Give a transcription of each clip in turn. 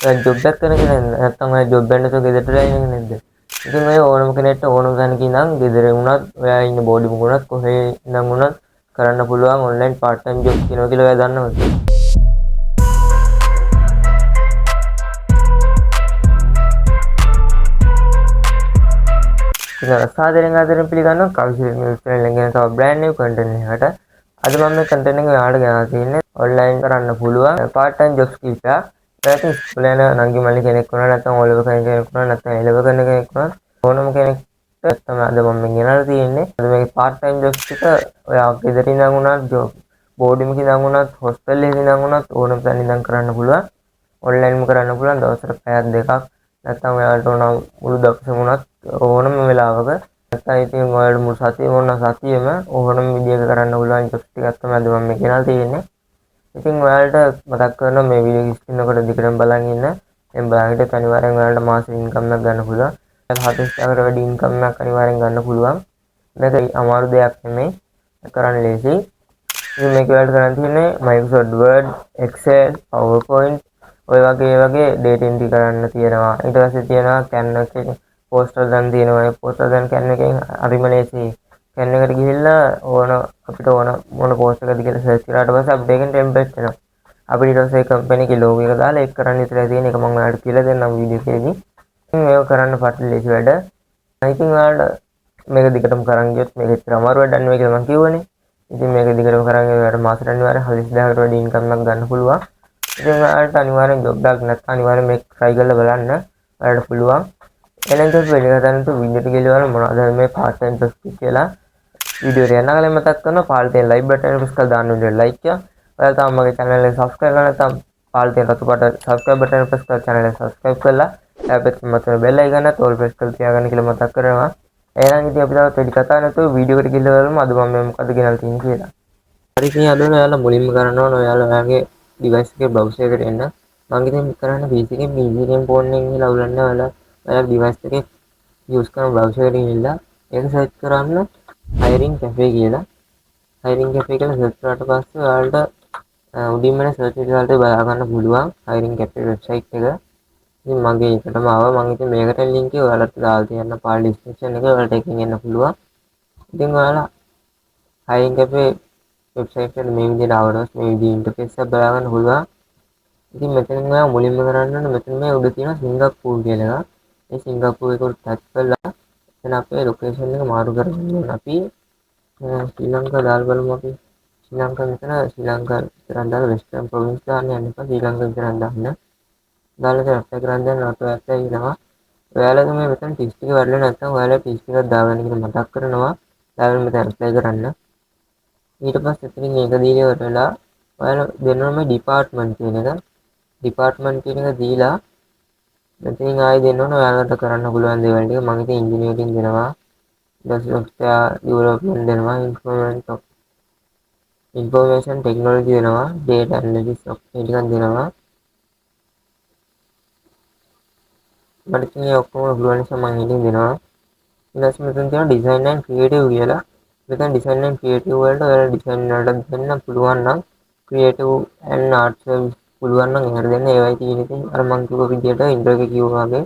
ඔයා ජොබ් එකක් කරන කෙනෙක්ද? නැත්නම් ඔයා ජොබ් එකක් නැතුව ගෙදරට වෙලා ඉන්න කෙනෙක්ද? ඉතින් ඔය ඕනම කෙනෙක්ට ඕනම තැනක ඉඳන් ගෙදර වුණත් ඔයා ඉන්න බෝඩිමක වුණත් කොහේ ඉඳන් වුණත් කරන්න පුළුවන් ඔන්ලයින් පාර්ට් ටයිම් ජොබ් තියෙනවා කියලා ඔයා දන්නවද? ඉතින් අර සාදරයෙන් ආදරෙන් පිළිගන්නවා කවිසිරි නිවුස් චැනල් එකෙන් ගෙන තව බ්‍රෑන්ඩ් නිව් කන්ටෙන්ට් එකකට. අද මම මේ කන්ටෙන්ට් එක ඔයාලට ගෙනලා තියෙන්නේ ඔන්ලයින් කරන්න පුළුවන් පාර්ට් ටයිම් ජොබ්ස් කිහිපයක්. ඔයාට ඉස්කෝලේ යන නංගි මල්ලි කෙනෙක් වුණා නැත්නම් ඕ ලෙවල් කරන කෙනෙක් වුණා නැත්නම් ඒ ලෙවල් කරන කෙනෙක් වුණා ඕනම කෙනෙක්ට තමයි අද මම මේ ගෙනලා තියෙන්නේ. අද මේ පාර්ට් ටයිම් ජොබ්ස් ටික ඔයා ගෙදර ඉඳන් වුණත් ජොබ් බෝඩිමක ඉඳන් වුණත් හොස්ටල් එකේ ඉඳන් වුණත් ඕනම තැන ඉඳන් කරන්න පුළුවන්. ඔන්ලයින්ම කරන්න පුළුවන් දවසට පැයක් දෙකක් නැත්නම් ඔයාලට ඕන මුළු දවසම වුණත් ඕනම වෙලාවක නැත්නම් ඉතින් ඔයාලට මුළු සතියම ඕන සතියෙම ඕනම විදියක කරන්න පුළුවන් ජොබ්ස් ටිකක් තමයි අද මම මේ ගෙනලා තියෙන්නේ. ඉතින් ඔයාලට මතක් කරනවා මේ වීඩියෝ එක ස්ක්‍රීන් එකට දිගටම බලන් ඉන්න. එම් බලන් හිටියොත් අනිවාර්යෙන් ඔයාලට මාසික ඉන්කම් එකක් ගන්න පුළුවන්. 40,000කට වැඩි ඉන්කම් එකක් අනිවාර්යෙන් ගන්න පුළුවන්. මේක අමාරු දෙයක් නෙමෙයි. කරන්න ලේසි. ඉතින් මේක ඔයාලට කරන්න තියෙන්නේ Microsoft Word, Excel, PowerPoint ඔය වගේ වගේ data entry කරන්න තියෙනවා. ඊට පස්සේ තියෙනවා Canva එකේ පෝස්ටර් දාන්න තියෙනවා. ඒ පෝස්ටර් දාන්න Canva එකෙන් හරිම ලේසි. Canva එකට ගිහිල්ලා ඕන අපිට ඕන මොන පෝස්ට් එකද කියලා සර්ච් කරාට පස්සේ අපිට ඒකෙන් ටෙම්ප්ලේට් එනවා. අපිට ඊට පස්සේ කම්පැනි එකේ ලෝගෝ එක දාලා ඒක කරන්න විතරයි තියෙන්නේ. ඒක මම ඔයාලට කියලා දෙන්නම් වීඩියෝ එකේදී. ඉතින් මේක කරන්න පටල ලේසි වැඩ. ඉතින් ඔයාලට මේක දිගටම කරන් ගියොත් මේක ඇත්තට අමාරු වැඩක් නෙවෙයි කියලා මම කිව්වනේ. ඉතින් මේක දිගටම කරන් ගියොත් ඔයාලට මාසෙට අනිවාර්යෙන් 40,000කට වැඩි ඉන්කම් එකක් ගන්න පුළුවන්. ඉතින් ඔයාලට අනිවාර්යෙන් ජොබ් එකක් නැත්නම් අනිවාර්යෙන් මේක try කරලා බලන්න. ඔයාලට පුළුවන්. එහෙනම් ඉතින් වැඩි කතා නැතුව වීඩියෝ එක ගිහලා බලමු මොනවද මේ පාර්ට් ටයිම් ජොබ්ස් කියලා. වීඩියෝ එක යන කලින් මතක් කරනවා පහළ තියෙන ලයික් බටන් එක ප්‍රෙස් කරලා දාන්න වීඩියෝ ලයික් එක. ඔයාලා තාම මගේ channel එක subscribe කරලා නැත්නම් පහළ තියෙන රතු පාට subscribe button එක ප්‍රෙස් කරලා channel එක subscribe කරලා එහා පැත්තේ මත බෙල් අයිකන් එකත් ඕල් ප්‍රෙස් කරලා තියාගන්න කියලා මතක් කරනවා. එහෙනම් ඉතින් අපි තවත් වැඩි කතා නැතුව වීඩියෝ එකට ගිහලා බලමු අද මම මේ මොකද ගෙනල්ලා තියෙන්නේ කියලා. හරි ඉතින් අද ඔයාලා මුලින්ම කරන්න ඕන ඔයාලා ඔයාගේ ඩිවයිස් එකේ බ්‍රවුසර් එකට එන්න. මම ඉතින් කරන්නේ PC එකෙන් PC එකෙන් ෆෝන් එකෙන් ගිහලා අවුලක් නෑ. ඔයාලා ඔයාලා ඩිවයිස් එකේ යූස් කරන බ්‍රවුසර් එකට ගිහිල්ලා ඒක සර්ච් කරන්න hiring cafe කියලා. hiring cafe කියලා සර්ච් කරාට පස්සේ ඔයාලට උඩින්ම එන සර්ච් රිසල්ට් එක බලා ගන්න පුළුවන් hiring cafe website එක. ඉතින් මගේ එකටම ආවා. මම ඉතින් මේකට ලින්ක් එක ඔයාලට දාලා තියන්න පහළ ඩිස්ක්‍රිප්ෂන් එකේ ඔයාලට එකෙන් එන්න පුළුවන්. ඉතින් ඔයාලා hiring cafe website එකට මේ විදිහට ආවට පස්සේ මේ විදිහේ ඉන්ටර්ෆේස් එකක් බලා ගන්න පුළුවන්. ඉතින් මෙතනින් ඔයා මුලින්ම කරන්න ඕනේ මෙතන මේ උඩ තියෙන සිංගප්පූර් කියලා එකක්. ඒ සිංගප්පූර් එක උඩ ටච් කරලා එතන අපේ ලොකේෂන් එක මාරු කරගන්න ඕනේ. අපි ශ්‍රී ලංකාව දාලා බලමු. අපි ශ්‍රී ලංකාව මෙතන ශ්‍රී ලංකාව විතරක් දාලා වෙස්ටර්න් ප්‍රොවින්ස් දාන්න යන්න එපා. ශ්‍රී ලංකාව විතරක් දාන්න. දාලා ඉතින් ඇප්ලයි කරන් දැන් ඔටෝ ඇප්ලයි වෙනවා. ඔයාලගේ මේ මෙතන ටික්ස් ටික වැරදිලා නැත්නම් ඔයාලා ටික්ස් ටිකක් දාගන්න කියලා මතක් කරනවා. දාගෙන මෙතන ඇප්ලයි කරන්න. ඊට පස්සේ එතනින් ඒක දීලා ඉවර වෙලා ඔයාලා දෙනවා මේ ඩිපාර්ට්මන්ට් කියන එක. ඩිපාර්ට්මන්ට් කියන එක දීලා මෙතනින් ආයෙ දෙන්න ඕන ඔයාලට කරන්න පුළුවන් දේවල් ටික. මම ඉතින් ඉන්ජිනියරින් දෙනවා. ඊට පස්සේ සොෆ්ට්වෙයාර් ඩෙවලොප්මන්ට් දෙනවා. ඉන්ෆර්මේෂන් ටෙක්නොලොජි දෙනවා. ඩේටා ඇනලිටික්ස් ඔක්කොම ටිකක් දෙනවා. මට ඉතින් මේ ඔක්කොම පුළුවන් නිසා මම ඉතින් දෙනවා. ඊට පස්සේ මෙතන තියෙනවා ඩිසයින් ඇන්ඩ් ක්‍රියේටිව් කියලා. මෙතන ඩිසයින් ඇන්ඩ් ක්‍රියේටිව් වලට ඔයාලා ඩිසයින් වලට දෙන්න පුළුවන් නම් ක්‍රියේටිව් ඇන්ඩ් ආර්ට් සර්විස් පුළුවන් නම් එහෙට දෙන්න. ඒවයි තියෙන ඉතින් අර මං කිව්ව විදියට ඉන්ට්‍රෝ එකේ කිව්වා වගේ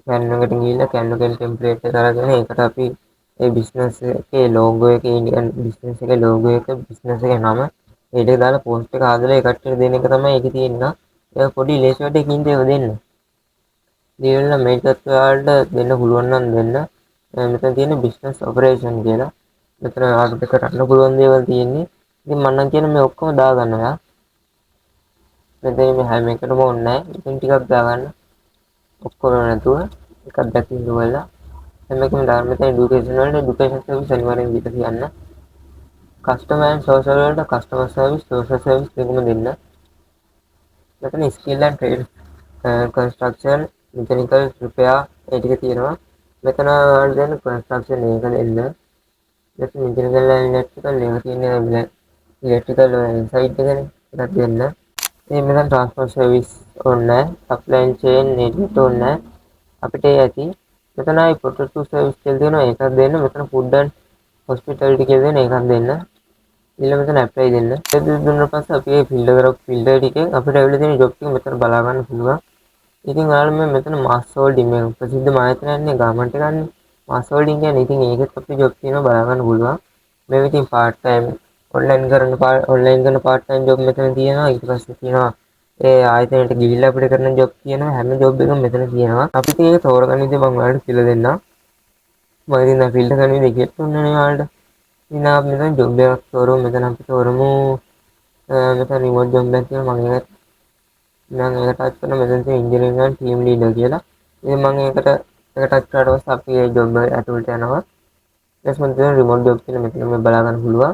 Canva එකට ගිහිල්ලා Canva එකෙන් ටෙම්ප්ලේට් එක අරගෙන ඒකට අපි ඒ බිස්නස් එකේ ලෝගෝ එක ඉන්ඩියන් බිස්නස් එකේ ලෝගෝ එක බිස්නස් එකේ නම ඒ ටික දාලා පෝස්ට් එක හදලා ඒ කට්ටියට දෙන එක තමයි ඒකේ තියෙන්නේ. ඒක පොඩි ලේසි වැඩකින් ඒක දෙන්න. දීලා මේකත් ඔයාලට දෙන්න පුළුවන් නම් දෙන්න. මෙතන තියෙන බිස්නස් ඔපරේෂන් කියලා. මෙතන ඔයාලට කරන්න පුළුවන් දේවල් තියෙන්නේ. ඉතින් මම නම් කියන මේ ඔක්කොම දාගන්න ඔයා. මෙතන මේ හැම එකටම ඕනේ නැහැ. ඉතින් ටිකක් දාගන්න. ඔක්කොම නැතුව එකක් දැකින්න වෙලා හැම එකම දාගන්න. මෙතන එඩියුකේෂන් වලට එඩියුකේෂන් සර්විස් අනිවාර්යෙන් දීලා තියන්න. කස්ටමර් ඇන්ඩ් සෝෂල් වලට කස්ටමර් සර්විස් සෝෂල් සර්විස් දෙකම දෙන්න. මෙතන skill and trade construction mechanical repair ඒ ටික තියෙනවා. මෙතන ඔයාලට දෙන්න කන්ස්ට්‍රක්ෂන් එක දෙන්න. මෙතන මෙකැනිකල් ඇන්ඩ් ඉලෙක්ට්‍රිකල් ඒවා තියෙන්නේ ඉලෙක්ට්‍රිකල් සයිඩ් එකනේ ඒකත් දෙන්න. ඉතින් මෙතන ට්‍රාන්ස්පෝර්ට් සර්විස් ඕනේ නැහැ. සප්ලයි චේන් ඒ ටිකත් ඕනේ නැහැ. අපිට ඒ ඇති. මෙතන ආයි ප්‍රොටෙක්ටිව් සර්විස් කියලා තියෙනවා ඒකත් දෙන්න. මෙතන ෆුඩ් ඇන්ඩ් හොස්පිටැලිටි කියලා දෙන ඒකත් දෙන්න. ඊළඟ මෙතන ඇප්ලයි දෙන්න. ඒ දුන්නාට පස්සේ අපි මේ ෆිල්ටර් කරපු ෆිල්ටර් ටිකෙන් අපිට ඇවිල්ලා තියෙන ජොබ් ටික මෙතන බලා ගන්න පුළුවන්. ඉතින් ඔයාලා මේ මෙතන මාස් හෝල්ඩින්, මේ ප්‍රසිද්ධ ආයතනයක් නේ, ගාමන්ට් එකක් නේ මාස් හෝල්ඩින් කියන්නේ. ඉතින් ඒකෙත් අපිට ජොබ් තියෙනවා බලා ගන්න පුළුවන්. මේ ඉතින් පාර්ට් ටයිම් ඔන්ලයින් කරන, ඔන්ලයින් කරන පාර්ට් ටයිම් ජොබ් මෙතන තියෙනවා. ඊට පස්සේ තියෙනවා ඒ ආයතනයට ගිහිල්ලා අපිට කරන ජොබ් තියෙනවා. හැම ජොබ් එකම මෙතන තියෙනවා. අපි ඉතින් ඒක තෝරගන්න විදිය මම ඔයාලට කියලා දෙන්නම්. මම ඉතින් දැන් ෆිල්ටර් කරන විදිය කියලා දුන්නනේ ඔයාලට. ඉතින් අපි මෙතන ජොබ් එකක් තෝරමු. මෙතන අපි තෝරමු, මෙතන රිමෝට් ජොබ් එකක් තියෙනවා. මම ඒක ටච් කරන මෙතන තියෙන ඉන්ජිනියරින් ඇන්ඩ් ටීම් ලීඩර් කියලා. ඉතින් මම ඒකට ඒක ටච් කරාට පස්සේ අපි ඒ ජොබ් එක ඇතුළට යනවා. ඊට පස්සේ මෙතන රිමෝට් ජොබ් කියලා මෙතන මේ බලා ගන්න පුළුවන්.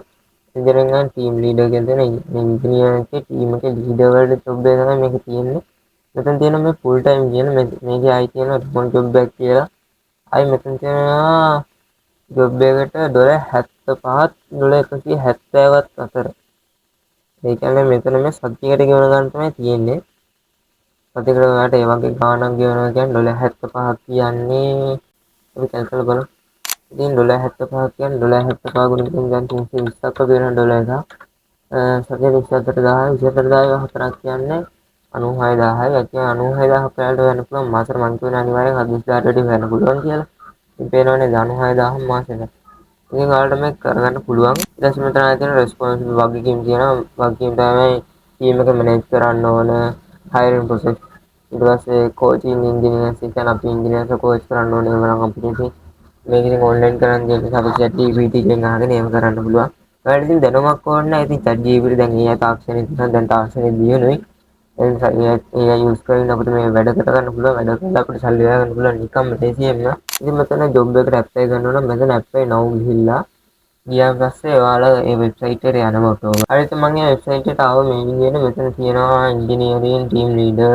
ඉන්ජිනියරින් ඇන්ඩ් ටීම් ලීඩර් කියලා තියෙන මේ ඉන්ජිනියර් එකේ ටීම් එකේ ලීඩර් වලට ජොබ් එක තමයි මේක තියෙන්නේ. මෙතන තියෙන මේ ෆුල් ටයිම් කියන මේකේ ආයි තියෙන රිමෝට් ජොබ් එකක් කියලා. ආයි මෙතන තියෙනවා ජොබ් එකට ඩොලර් 75ත් ඩොලර් 170ත් අතර. ඒ කියන්නේ මෙතන මේ සතියකට ගෙවන ගාන තමයි තියෙන්නේ. සතියකට ඔයාලට ඒ වගේ ගාණක් ගෙවනවා කියන්නේ ඩොලර් 75ක් කියන්නේ අපි කැල්කුලේට් බලමු. ඉතින් ඩොලර් 75ක් කියන්නේ ඩොලර් 75 ගුණ මෙතන දැන් 320ක් වගේ වෙන ඩොලර් එකක්. සතියට 24000, 24000 හතරක් කියන්නේ 96000යි. ඒ කියන්නේ 96000ක් ඔයාලට හොයන්න පුළුවන් මාසෙට. මං කියනවා අනිවාර්යෙන් 40000ට වැඩි හොයන්න පුළුවන් කියලා. ඉතින් පේනවනේ 96000 මාසෙට. ඉතින් ඔයාලට මේක කරගන්න පුළුවන්. ඊට පස්සේ මෙතන ආයෙ තියෙන රෙස්පොන්සිබල් වගකීම් කියනවා. වගකීම් තමයි ටීම් එක මැනේජ් කරන්න ඕන, හයරින් ප්‍රොසෙස්, ඊට පස්සේ කෝචින් ඉන්ජිනියර්ස්, ඒ කියන්නේ අපි ඉන්ජිනියර්ස් කෝච් කරන්න ඕනේ. එහෙම නම් අපිට ඉතින් මේක ඉතින් ඔන්ලයින් කරන් දෙන්න නිසා අපි chat GPT එකෙන් අහගෙන එහෙම කරන්න පුළුවන්. ඔයාලට ඉතින් දැනුමක් ඕන නම් ඉතින් chat GPT, දැන් AI තාක්ෂණය තියෙනවා. දැන් තාක්ෂණය දියුණුයි. ඒ නිසා AI use කරගෙන අපිට මේ වැඩ කරගන්න පුළුවන්. වැඩ කරලා අපිට සල්ලි හොයාගන්න පුළුවන් නිකම්ම ලේසියෙන්ම. ඉතින් මෙතන ජොබ් එකට ඇප්ලයි කරනවා නම් මෙතන ඇප්ලයි now ගිහිල්ලා ගියාන් පස්සේ ඔයාලා ඒ වෙබ්සයිට් එකට යනවා ඔටෝම. හරි, ඉතින් මම ඒ වෙබ්සයිට් එකට ආව මේ විදිහට. මෙතන තියෙනවා ඉන්ජිනියරින් ටීම් ලීඩර්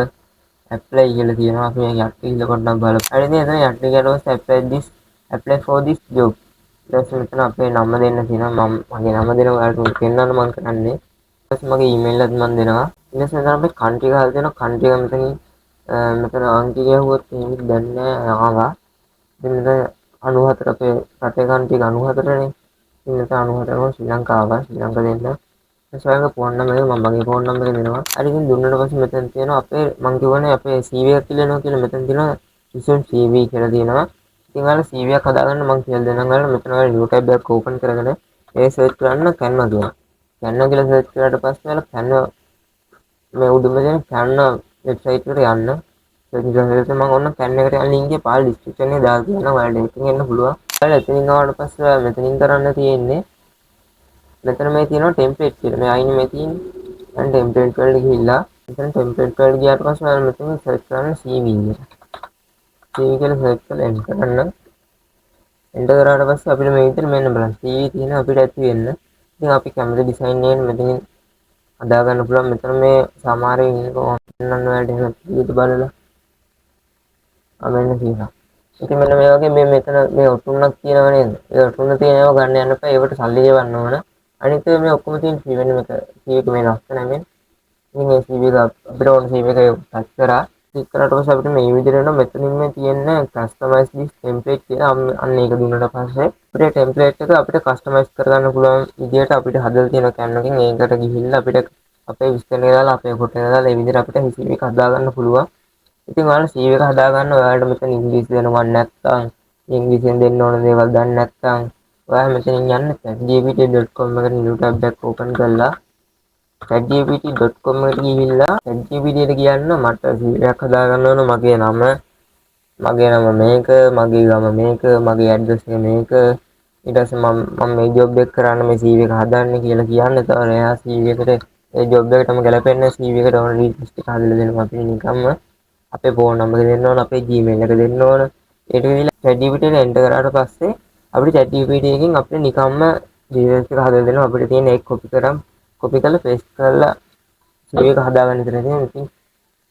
ඇප්ලයි කියලා තියෙනවා. අපි මේ යට ගිහිල්ලා පොඩ්ඩක් බලමු. හරි, ඉතින් එතන යට ගියාට පස්සේ apply for this job. ඊට පස්සේ මෙතන අපේ නම දෙන්න තියෙනවා. මම මගේ නම දෙනවා, ඔයාලට පෙන්වන්න මම කරන්නේ. ඊට පස්සේ මගේ ඊමේල් එකත් මම දෙනවා. ඊට පස්සේ මෙතන අපේ කන්ට්‍රි එක හදලා තියෙනවා. කන්ට්‍රි එක මෙතනින් මෙතන අංක ගැහුවොත් එහෙම දන්නේ නෑ ආවා. ඉතින් මෙතන 94, අපේ රටේ කන්ට්‍රි එක 94 නේ. ඉතින් මෙතන 94 නම් ශ්‍රී ලංකාව, ශ්‍රී ලංකා දෙන්න. ඊට පස්සේ ඔයාලගේ ෆෝන් නම්බර් එක, මම මගේ ෆෝන් නම්බර් එක දෙනවා. හරි, ඉතින් දුන්නට පස්සේ මෙතන තියෙනවා අපේ, මං කියවනේ අපේ CV එකක් කියලා එනවා කියලා. මෙතන තියෙනවා resume CV කියලා තියෙනවා. ඉතින් ඔයාලා CV එකක් හදාගන්න මං කියලා දෙන්නම් ඔයාලා. මෙතන ඔයාලා new tab එකක් ඕපන් කරගෙන ඒ සර්ච් කරන්න Canva කියලා. Canva කියලා සර්ච් කරාට පස්සේ ඔයාලා Canva මේ උඩම තියෙන Canva website එකට යන්න. සර්ච් කරලා මම ඔන්න Canva එකට යන ලින්ක් එක පහළ ඩිස්ක්‍රිප්ෂන් එකේ දාලා තියෙනවා. ඔයාලට එතනින් එන්න පුළුවන්. ඔයාලා එතනින් ආවට පස්සේ ඔයාලා මෙතනින් කරන්න තියෙන්නේ මෙතන මේ තියෙනවා ටෙම්ප්ලේට් කියලා. මේ අයිනේ මේ තියෙන්නේ. දැන් ටෙම්ප්ලේට් වලට ගිහිල්ලා මෙතන ටෙම්ප්ලේට් වලට ගියාට පස්සේ ඔයාලා මෙතන සර්ච් කරන්න CV කියලා. CV කියලා සර්ච් කරලා එන්ටර් කරන්න. එන්ටර් කරාට පස්සේ අපිට මේ විදිහට මෙන්න බලන්න CV තියෙන අපිට ඇති වෙන්න. ඉතින් අපි කැමති ඩිසයින් එකෙන් මෙතනින් හදා ගන්න පුළුවන්. මෙතන මේ සමහර ඉන්නකෝ පෙන්නන්න ඔයාලට එහෙම විදිහට බලලා. ආ, මෙන්න තියෙනවා. ඉතින් මෙන්න මේ වගේ මේ මෙතන මේ ඔටුන්නක් තියෙනව නේද? ඒ ඔටුන්න තියෙන ඒවා ගන්න යන්න එපා. ඒවට සල්ලි ගෙවන්න ඕන. අනිත් ඒවා මේ ඔක්කොම තියෙන ෆ්‍රී වෙන මේක CV එක මේ ලස්සන නෙමෙයි. ඉතින් මේ CV එක අපිට ඕන CV එක ටච් කරා. ක්ලික් කරාට පස්සේ අපිට මේ විදිහට එනවා. මෙතනින් මේ තියෙන කස්ටමයිස් this template කියලා. අන්න ඒක දුන්නට පස්සේ අපිට ටෙම්ප්ලේට් එක අපිට කස්ටමයිස් කරගන්න පුළුවන් විදිහට අපිට හදලා තියෙන Canva එකෙන් ඒකට ගිහිල්ලා අපිට අපේ විස්තර දාලා, අපේ ෆොටෝ එක දාලා ඒ විදිහට අපිට CV එක හදාගන්න පුළුවන්. ඉතින් ඔයාලා CV එක හදාගන්න ඔයාලට මෙතන ඉංග්‍රීසි දැනුමක් නැත්නම්, ඉංග්‍රීසියෙන් දෙන්න ඕන දේවල් දන්නේ නැත්නම්, ඔයා මෙතනින් යන්න chatgpt.com එකට new tab එකක් open කරලා chatgpt.com එකට ගිහිල්ලා ChatGPT එකට කියන්න මට CV එකක් හදාගන්න ඕන, මගේ නම මේක, මගේ ගම මේක, මගේ ඇඩ්‍රස් එක මේක, ඊට පස්සේ මම මම මේ ජොබ් එක කරන්න මේ CV එක හදන්න කියලා කියන්න. එතකොට එයා CV එකට ඒ ජොබ් එකටම ගැලපෙන CV එකට ඕන ඩීටේල්ස් ටික හදලා දෙනවා අපිට නිකම්ම. අපේ ෆෝන් නම්බර් එක දෙන්න ඕන, අපේ Gmail එක දෙන්න ඕන. ඒක ගිහිල්ලා ChatGPT එකට එන්ටර් කරාට පස්සේ අපිට ChatGPT එකෙන් අපිට නිකම්ම ඩීටේල්ස් ටික හදලා දෙනවා. අපිට තියෙන ඒක කොපි කරන්, කොපි කරලා පේස්ට් කරලා CV එක හදාගන්න විතරයි තියෙන්නේ. ඉතින්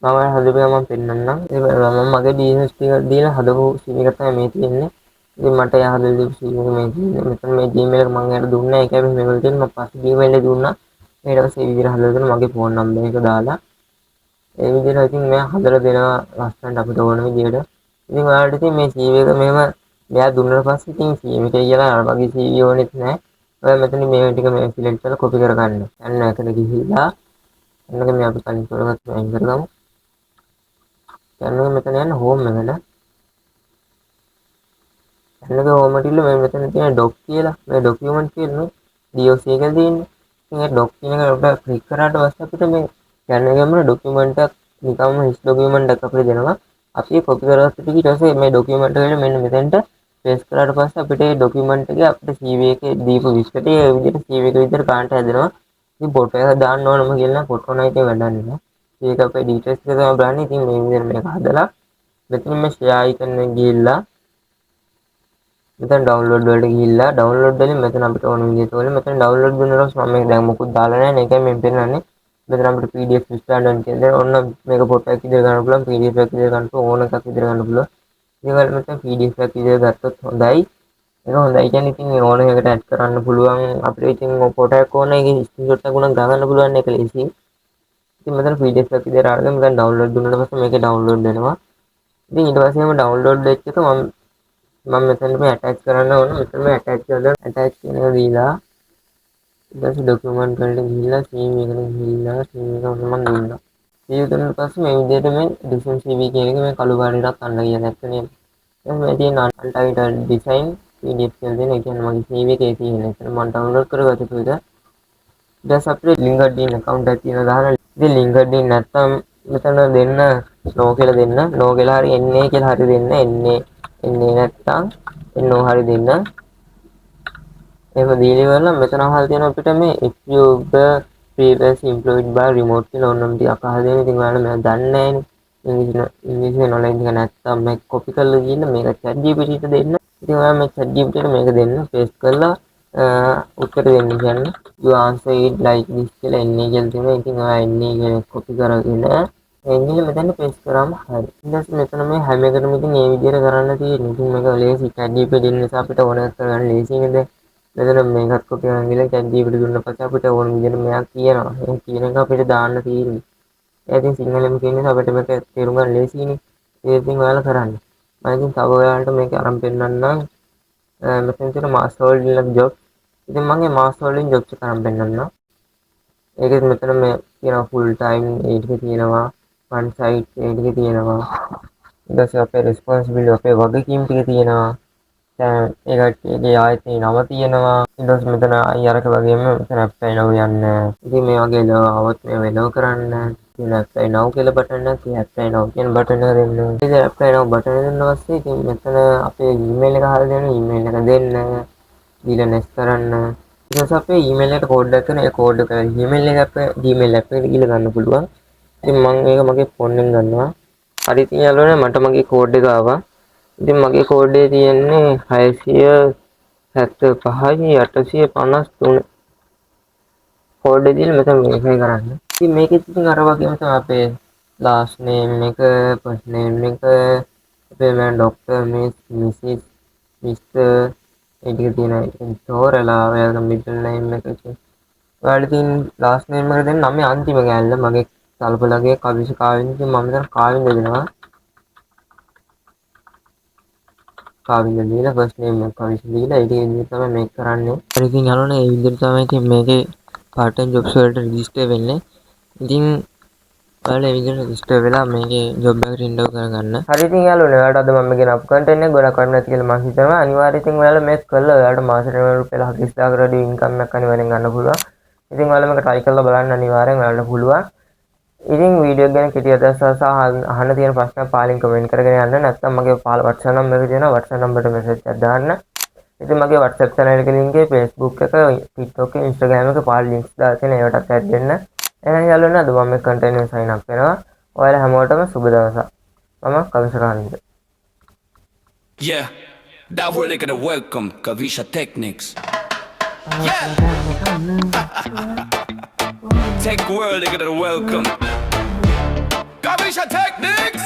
මම ඔයාලා හදපු එක මම පෙන්නන්නම්. ඒ මම මගේ ඩීටේල්ස් ටික දීලා හදපු CV එක තමයි මේ තියෙන්නේ. ඉතින් මට එයා හදලා දීපු CV එක මේ තියෙන්නේ. මෙතන මේ Gmail එක මම එයාට දුන්නා. ඒකයි මෙහෙම වෙලා තියෙන්නේ. මම පස්සේ Gmail එක දුන්නා. ඊට පස්සේ ඒ විදිහට හදලා දුන්නා මගේ ෆෝන් නම්බර් එක දාලා. ඒ විදිහට ඉතින් මෙයා හදලා දෙනවා ලස්සනට අපිට ඕන විදිහට. ඉතින් ඔයාලට ඉතින් මේ CV එක මෙහෙම මෙයා දුන්නට පස්සේ ඉතින් CV එක කියලා අර වගේ CV ඕනෙත් නෑ. ඔයා මෙතන මේ ටික මේ සිලෙක්ට් කරලා කොපි කරගන්න. යන්න එතන ගිහිල්ලා එන්නක මේ අපි කලින් කරගත්ත අයින් කරගමු. යන්න මෙතන යන්න හෝම් එකට. එන්නක හෝම් එකට ගිහලා මේ මෙතන තියෙන ඩොක් කියලා මේ ඩොකියුමන්ට් කියලා මේ DOC කියලා තියෙන්නේ. ඉතින් ඒ ඩොක් කියන එක අපිට ක්ලික් කරාට පස්සේ අපිට මේ යන්න ගියාම ඩොකියුමන්ට් එකක් නිකම්ම හිස් ඩොකියුමන්ට් එකක් අපිට දෙනවා. අපි කොපි කරගත්ත ටික ඊට පස්සේ මේ ඩොකියුමන්ට් එකට මෙන්න මෙතෙන්ට පේස්ට් කරාට පස්සේ අපිට ඒ ඩොකියුමන්ට් එකේ අපිට CV එකේ දීපු විස්තර ඒ විදිහට CV එක විදිහට ගන්නට හැදෙනවා. ඉතින් ෆොටෝ එකක් දාන්න ඕනම කියලා නම් ෆොටෝ නම් ඉතින් වැඩක් නෑ. ඒක අපේ ඩීටේල්ස් එක තමයි බලන්නේ. ඉතින් මේ විදිහට මේක හදලා මෙතන මේ ෂෙයා අයිකන් එක ගිහිල්ලා මෙතන ඩවුන්ලෝඩ් වලට ගිහිල්ලා ඩවුන්ලෝඩ් වලින් මෙතන අපිට ඕන විදිහට ඕනේ. මෙතන ඩවුන්ලෝඩ් දුන්නාට පස්සේ මම මේක දැන් මොකුත් දාලා නෑ නේ. ඒකයි මම පෙන්නන්නේ. මෙතන අපිට PDF standard කියලා දෙනවා. ඔන්න මේක ෆොටෝ එකක් විදිහට ගන්න පුළුවන්, PDF එකක් විදිහට ගන්න පුළුවන්, ඕන එකක් විදිහට ගන්න පුළුවන්. ඉතින් ඔයාලා මෙතන PDF එකක් විදිහට ගත්තොත් හොඳයි. ඒක හොඳයි කියන්නේ ඉතින් ඕන එකකට ඇඩ් කරන්න පුළුවන්. අපිට ඉතින් ෆොටෝ එකක් ඕන ඒකේ ස්ක්‍රීන්ෂොට් එකක් උනත් ගන්න පුළුවන්, ඒක ලේසියි. ඉතින් මෙතන PDF එකක් විදිහට අරගෙන මෙතන ඩවුන්ලෝඩ් දුන්නාට පස්සේ මේකේ ඩවුන්ලෝඩ් වෙනවා. ඉතින් ඊට පස්සේ මම ඩවුන්ලෝඩ් වෙච්ච එක මම මෙතන මේ ඇටච් කරන්න ඕන. මෙතන මේ ඇටච් කරලා ඇටච් කියන එක දීලා ඊට පස්සේ ඩොකියුමන්ට් වලට ගිහිල්ලා CV එකට ගිහිල්ලා CV එක මම දුන්නා. CV දුන්නාට පස්සේ මේ විදිහට මේ ඩිසයින් CV කියන එක මේ කළු පාට එකක් අන්න ගියා දැක්ක නේද? දැන් මේ තියෙන untitled design PDF කියලා දෙන. ඒ කියන්නේ මගේ CV එකේ තියෙන. එතන මම ඩවුන්ලෝඩ් කරගත්ත එක. ඊට පස්සේ අපිට LinkedIn account එකක් තියෙනවා දාලා. ඉතින් LinkedIn නැත්තම් මෙතන දෙන්න no කියලා දෙන්න. no කියලා හරි NA කියලා හරි දෙන්න. NA NA නැත්තම් NO හරි දෙන්න. එහෙම දීලා ඉවරලා මෙතන අහලා තියෙනවා අපිට මේ if you were previously employed by remote කියලා ඕනනම් ටිකක් අහලා දෙන්න. ඉතින් ඔයාලා මේක දන්නේ නැහැනේ. ඉංග්‍රීසි නොලෙජ් එක නැත්තම් මේක කොපි කරලා ගිහිල්ලා මේක chat GPT ට දෙන්න. ඉතින් ඔයා මේ chat GPT ට මේක දෙන්න පේස්ට් කරලා උත්තර දෙන්න කියන්න. You answer it like this කියලා එන්නේ කියලා තියෙනවා. ඉතින් ඔයා එන්නේ කියලා කොපි කරගෙන එන්නේ මෙතන පේස්ට් කරාම හරි. ඊට පස්සේ මෙතන මේ හැම එකටම ඉතින් මේ විදිහට කරන්න තියෙන්නේ. ඉතින් මේක ලේසි chat GPT දෙන්න නිසා අපිට ඕන එකක් කරගන්න ලේසි නේද? මෙතන මේකත් කොපි කරන් ගිහලා chat GPT දුන්න පස්සේ අපිට ඕන විදිහට මෙයා කියනවා. ඒ කියන එක අපිට දාන්න තියෙන්නේ. ඒ ඉතින් සිංහලෙන් කියන නිසා අපිට මේක තේරුම් ගන්න ලේසියිනේ. ඒ ඉතින් ඔයාලා කරන්න. මම ඉතින් තව ඔයාලට මේක අරන් පෙන්නන්නම්. මෙතන තියෙන මාස් හෝල්ඩින් ජොබ්. ඉතින් මම මේ මාස් හෝල්ඩින් ජොබ්ස් එක අරන් පෙන්නන්නම්. ඒකෙත් මෙතන මේ තියෙනවා ෆුල් ටයිම් ඒ ටික තියෙනවා. වන් සයිට් ඒ ටික තියෙනවා. ඊට පස්සේ අපේ රෙස්පොන්සිබිලිටි අපේ වගකීම් ටික තියෙනවා. දැන් ඒ කට්ටියගේ ආයතනයේ නම තියෙනවා. ඊට පස්සේ මෙතන අයි අරක වගේම මෙතන ඇප්ලයි නව් යන්න. ඉතින් මේ වගේ ලෝ આવොත් මේ ලෝ කරන්න. ඉතින් ඇප්ලයි නව් කියලා බටන් එකක්, ඒ ඇප්ලයි නව් කියන බටන් එක දෙන්න. ඉතින් ඇප්ලයි නව් බටන් එක දුන්නා පස්සේ ඉතින් මෙතන අපේ ඊමේල් එක අහලා දෙනවා. ඊමේල් එක දෙන්න. දීලා නෙක්ස්ට් කරන්න. ඊට පස්සේ අපේ ඊමේල් එකට කෝඩ් එකක් එනවා. ඒ කෝඩ් එක ඊමේල් එක අපේ Gmail app එකට ගිහලා ගන්න පුළුවන්. ඉතින් මම ඒක මගේ ෆෝන් එකෙන් ගන්නවා. හරි ඉතින් යාළුවනේ මට මගේ කෝඩ් එක ආවා. ඉතින් මගේ කෝඩ් එක තියෙන්නේ 675යි 853. කෝඩ් එක දීලා මෙතන වෙරිෆයි කරන්න. ඉතින් මේකෙත් ඉතින් අර වගේම තමයි අපේ ලාස්ට් නේම් එක, ෆස්ට් නේම් එක, අපේ මම ඩොක්ටර්, මිස්, මිසිස්, මිස්ටර් ඒ ටික තියෙනවා. ඉතින් තෝරලා ඔයාලගේ මිඩල් නේම් එක ඉතින් ඔයාලා ඉතින් ලාස්ට් නේම් එක දෙන්න නමේ අන්තිම කෑල්ල. මගේ තලපලගේ කවිෂ කාවින්ද. ඉතින් මම මෙතන කාවින්ද දෙනවා. කාවින්ද දීලා ෆස්ට් නේම් එක කවිෂ දීලා ඒ ටික විදිහට තමයි මේක කරන්නේ. හරි ඉතින් යාළුවනේ ඒ විදිහට තමයි ඉතින් මේකේ පාර්ට් ටයිම් ජොබ්ස් වලට රෙජිස්ටර් වෙන්නේ. ඉතින් ඔයාලා ඒ විදිහට රෙජිස්ටර් වෙලා මේකේ ජොබ් එකට ඉන්ටර්විව් කරගන්න. හරි ඉතින් යාළුවනේ ඔයාලට අද මම ගෙන අප් කන්ටෙන්ට් එක ගොඩක් වටිනවා ඇති කියලා මම හිතනවා. අනිවාර්යයෙන් ඉතින් ඔයාලා මේක කළා ඔයාලට මාසෙට රුපියල් 40,000කට වැඩි ඉන්කම් එකක් අනිවාර්යෙන් ගන්න පුළුවන්. ඉතින් ඔයාලා මේක try කරලා බලන්න අනිවාර්යෙන් ඔයාලට පුළුවන්. ඉතින් වීඩියෝ එක ගැන කෙටි අදහස් සහ අහන්න තියෙන ප්‍රශ්න පහලින් කමෙන්ට් කරගෙන යන්න. නැත්නම් මගේ පහළ WhatsApp number එක තියෙනවා. WhatsApp number එකට මැසේජ් එකක් දාන්න. ඉතින් මගේ WhatsApp channel එකේ link එක, Facebook එක, TikTok එක, Instagram එක පහළ links දාලා තියෙනවා. ඒවටත් ඇඩ් වෙන්න. එහෙනම් යාළුවනේ අද මම මේ කන්ටෙන්ට් එක sign up වෙනවා. ඔයාලා හැමෝටම සුබ දවසක්. මම කවිෂ Kavinda. Yeah, that really gonna welcome Kavisha Techniques. Yeah! Tech world, they gonna welcome Kavisha Techniques!